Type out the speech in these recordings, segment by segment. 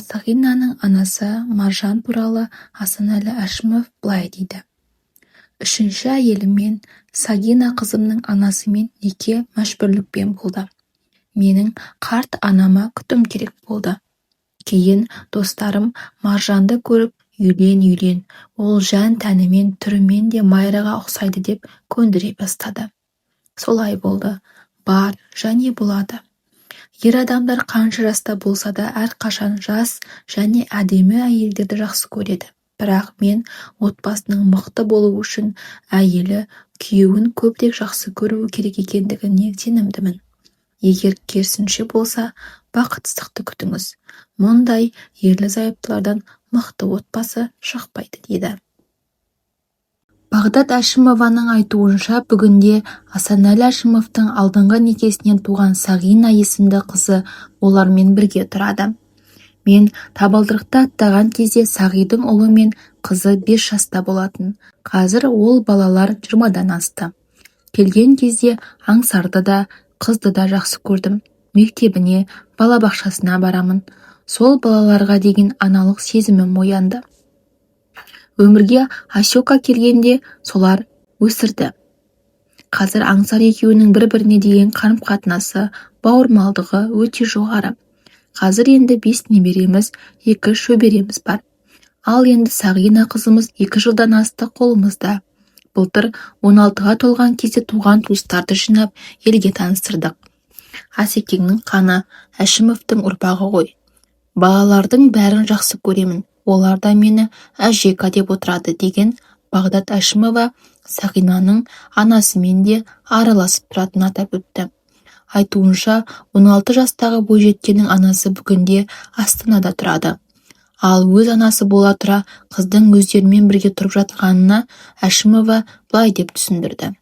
Сағинаның анасы Маржан туралы Асанәлі Әшімов былай дейді: "Үшінші әйеліммен, Сагина қызымның анасымен неке мәжбүрлікпен болды. Менің қарт анама күтім керек болды. Кейін достарым Маржанды көріп үйлен, үйлен, ол жан-тәнімен, түрімен де Майраға ұқсайды деп көндіре бастады. Солай болды, бар және болады. Ер адамдар қанша жаста болса да әрқашан жас және әдемі әйелдерді жақсы көреді. Бірақ мен отбасының мықты болуы үшін әйелі күйеуін көбірек жақсы көруі керек екендігіне сенімдімін. Егер керісінше болса, бақытсыздықты күтіңіз. Мұндай ерлі-зайыптылардан мықты отбасы шықпайды", – деді. Бағдат Әшімованың айтуынша, бүгінде Асанәлі Әшімовтың алдыңғы некесінен туған Сағина есімді қызы олармен бірге тұрады. "Мен табалдырықты аттаған кезде Сағидің ұлы мен қызы 5 жаста болатын. Қазір ол балалар 20-дан асты. Келген кезде Аңсарды да, қызды да жақсы көрдім. Мектебіне, балабақшасына барамын. Сол балаларға деген аналық сезімім оянды. Өмірге Асека келгенде солар өсірді. Қазір Аңсар екеуінің бір-біріне деген қарым-қатынасы, бауырмалдығы өте жоғары. Қазір енді бес немереміз, екі шөбереміз бар. Ал енді Сағина қызымыз 2 жылдан асты қолымызда. Былтыр 16-ға толған кезде туған-туыстарды жинап, елге таныстырдық. Асекеңнің қаны, Әшімовтің ұрпағы ғой. Балалардың бәрін жақсы көремін, олар да мені әжека деп отырады", – деген Бағдат Әшімова Сағинаның анасымен де араласып тұратынын атап өтті. Айтуынша, 16 жастағы бойжеткеннің анасы бүгінде Астанада тұрады. Ал өз анасы бола тұра қыздың өздерімен бірге тұрып жатқанына Әшімова былай деп түсіндірді: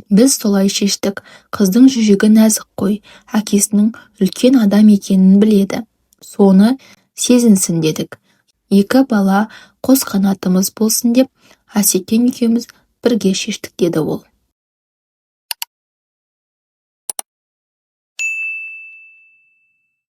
"Біз солай шештік. Қыздың жүрегі нәзік қой, әкесінің үлкен адам екенін біледі. Соны сезінсін дедік. Екі бала қос қанатымыз болсын деп Асекең екеуміз бірге шештік", – деді ол.